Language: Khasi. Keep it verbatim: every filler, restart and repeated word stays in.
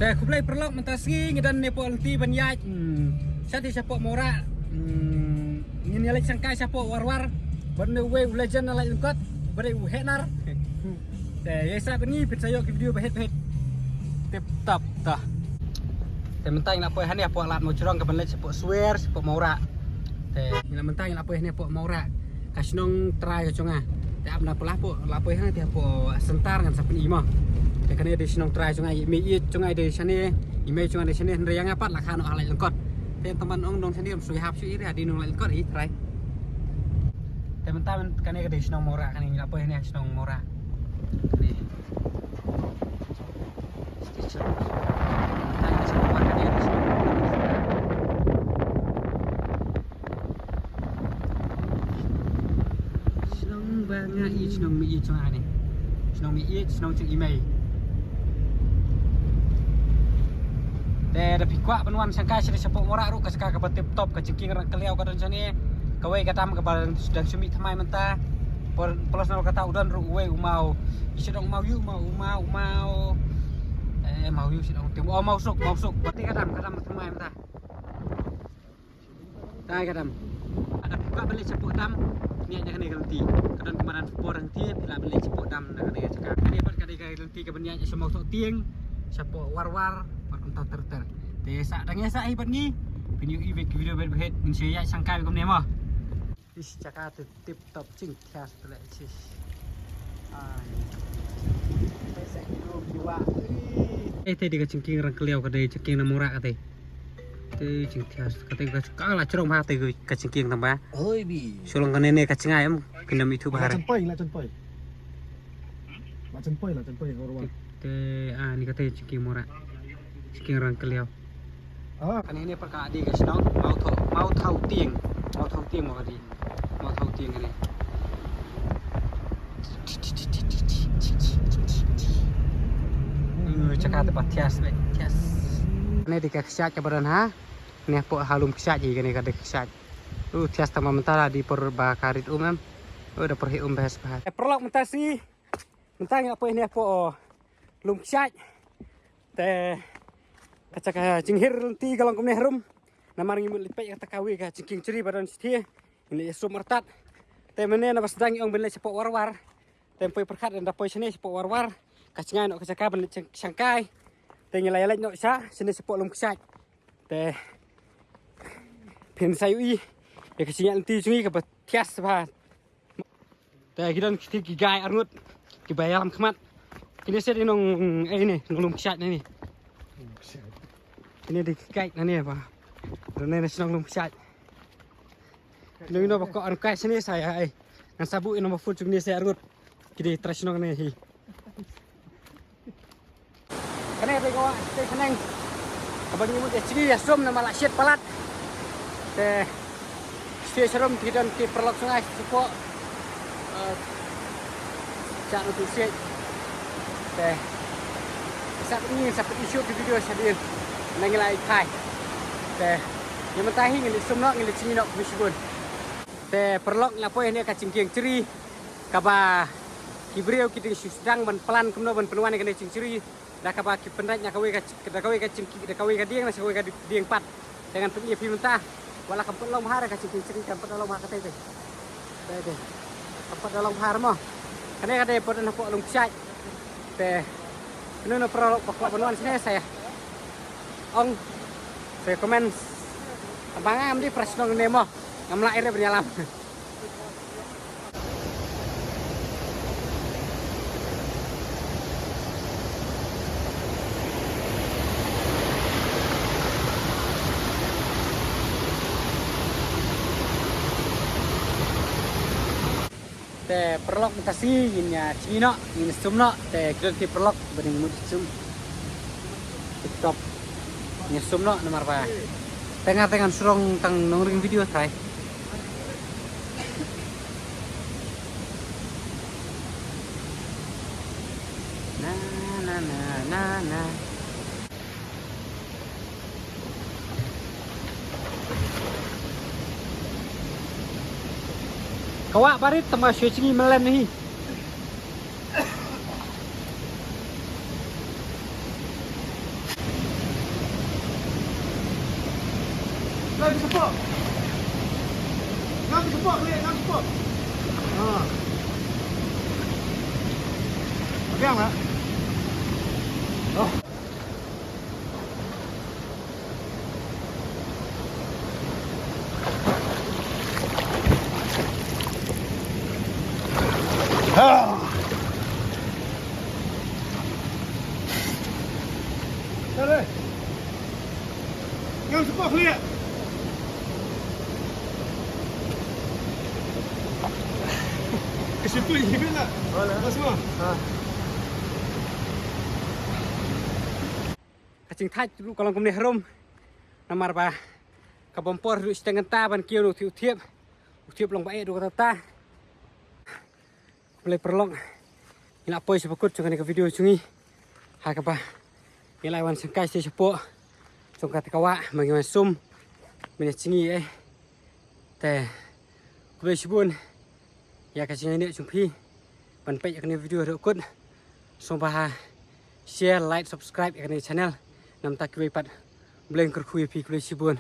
Te khublei paralok, mynta sngi ngi don ne poh lynti ban ïaid. Hmm. Sha te sha poh Mawrah. Hmm. Ngin ïa leit shangkai sha poh Warwar. Bad ne uwei u legend na Laitlangkot. Bad u Hehnar. Te ïa sa bad ngi phin sa ïoh ki video ba hit ba hit. Tip top ta. Te mynta ngi la poi hangne poh Lad Mawjrong ka ban leit sha poh Swer, sha poh Mawrah. Te ngi la mynta ngi la poi hangne poh Mawrah. Ka shnong trai ka jong nga. Te ap na pla poh la poi hangne te poh Sentar ngan sa pyni mo. Te kane dei shnong trai jong nga, i mei i jong nga dei shane, i mei jong nga dei shane, hynrei ïa nga pat la kha noh ha Laitlangkot. Te tang ban ong nong shane ym shu hap shu i re, ha dei nong Laitlangkot i trai. Te mynta kane ka dei shnong Mawrah, kane ngi la poi hangne shnong Mawrah. Kane. Shnong ba nga ïeit, shnong mei ïeit jong nga ne. Shnong mei ïeit, shnong jong i mei. Te da phi kwah ban wan shangkai sha poh Mawrah ruh ka jaka kaba tip top, ka jingkieng Rangkylliaw ka don shane. Kawei ka dam kaba dang shu mih thymmai mynta. Por plus na kata u don ruh uwei u maw. I shu dang u maw ïu, u maw, u maw, u maw. Eh, maw ïu shu dang u tim. Oh, maw suk, maw suk. Te ka dam, ka dam thymmai mynta. Te ka dam. Lada phi kwah ban leit sha poh dam, ïaid na kane ka lynti. Ka don kumba dang por lynti, phi lah ban leit sha poh dam na kane ka jaka. Kane pat ka dei ka lynti ka ban ïaid sha Mawthohtieng, sha poh Warwar, bad kumta ter ter. Te sa dang ïa sa hi bad ngi, phin ïohi bad ki video bad bad ngin sa ïaid shangkai kumne mo. Ish, jaka te tip top jingthiah te leh, ish. Ai. Te sa ki rum ki wah. Eh, te dei ka jingkieng Rangkylliaw, ka dei jingkieng na Mawrah ka te. Te jingthiah ka te, ka, ka la jrong bha te ka jingkieng tang ba. Oi bi. Shu long kane ne ka jngai em, phin ym ithuh bha re. La jan poi, la jan poi. La jan poi, la jan poi, Warwar. Te, ah, ni ka te jingkieng Mawrah. Jingkieng Rangkylliaw. Ah. Kane ne pat ka dei ka shnong Mawtho, Mawthohtieng. Mawthohtieng mo ka dei. Mawthohtieng kane. Jaka te ba thiah sbeh, thiah. Kane dei ka kshaid kaba don ha. Ne poh ha lum kshaid hi kane ka dei ka kshaid. U thiah tang ba mynta la dei por ba ka rit um em. U da por hi um bha sbeh. Eh, paralok mynta sngi. Mynta ngi la poi ne poh lum kshaid. Te ka jaka jinghir lynti ka long kumne harum. Namar ngi mut leit peit kata kawei ka jingkieng jri ba don shithi. Ngi leit ïasum artat. Te mynne naba sdang ngi ong ban leit sha poh Warwar. Te poi pyrkhat da poi shane sha poh Warwar. Ka jngai noh ka jaka ban leit shang-, shangkai. Te ngi la ïa leit noh sha shane sha poh lum kshaid. Te phin sa ïohi ïa ka jingïaid lynti jong ngi kaba thiah sbha. Te ki don ki, ki guide arngut kiba ïalam khmat. Kine sa dei nong, eh, ne, nong lum kshaid ne. Kine dei ki guide ne ba. Don ne shnong lum kshaid. Kine ino ba ko arngut kai sini sa ïa, eh. Ngan sa buh ino ba phone jong kine sa arngut. Ki dei trai shnong ne hi. Kane te ko te kane. Kaba ngi mut ïa jngi ïasum namar la shit palat. Te shit sharum te don ki paralok jong nga sha poh. Eh, sha no tu shit. Te sa ngi sa pynïoh shuh ki video shadien. Na ngi la ïa thai. Te ïa mynta hi ngi leit sum noh, ngi leit jngi noh kumne shibun. Te paralok, ngi la poi hangne ka jingkieng jri. Kaba ki briew ki dang shu sdang ban plan kumno ban pynwan ïa kane ka jingjri. Da kaba ki pynreit na kawei ka, da kawei ka jingki, da kawei ka dieng na kawei ka di-, dieng pat. Te ngan pyni ïa phi mynta. Wat la kam pat long bha re ka jingkieng jri, kam pat long bha kata te. Te te. Kam pat long bha re mo. Kane ka dei pat na poh lum kshaid. Te. Kane na paralok ba kwah ban wan shane sa ïa ong. Sa comment. Tang ba nga ngam dei para shnong ne mo. Ngam lah ïa re ban ïalam. Te paralok mynta sngi ngin ïa jngi noh, ngin sum noh, te ki don ki paralok ba dang mut sum. Tip top. Ngin sum noh namar ba. Te nga te ngan shu rong tang nongring video trai. Na, na, na, na, na. Ka wah barit tang ba shu jngi mlan hi. Ngam support. Ngam support, ngam support. Ha. Biang lah. Oh. Ha. Ngam support khlieh. Ka shim tu i bit na. Wala. Ka shim. Ha. Ka jingthait ruh ka long kumne harum. Namar ba ka bym por ruh shiteng kynta ban kiew na u thiep u thiep. U thiep long ba eh ruh kata ta. Khublei paralok. Ngi la poi sha ba kut jong kane ka video jong ngi. Ha kaba ngi la wan shangkai sha shapoh jong kata ka wah ba ngi wan sum. Mynta jong ngi eh. Te khublei shibun ïa ka jingïaineh jong phi ban peit ïa kane ka video ruh kut. Sngewbha share, like, subscribe ïa kane ka channel. Namta kiwei pat Blei kyrkhu ïa phi, khublei shibun.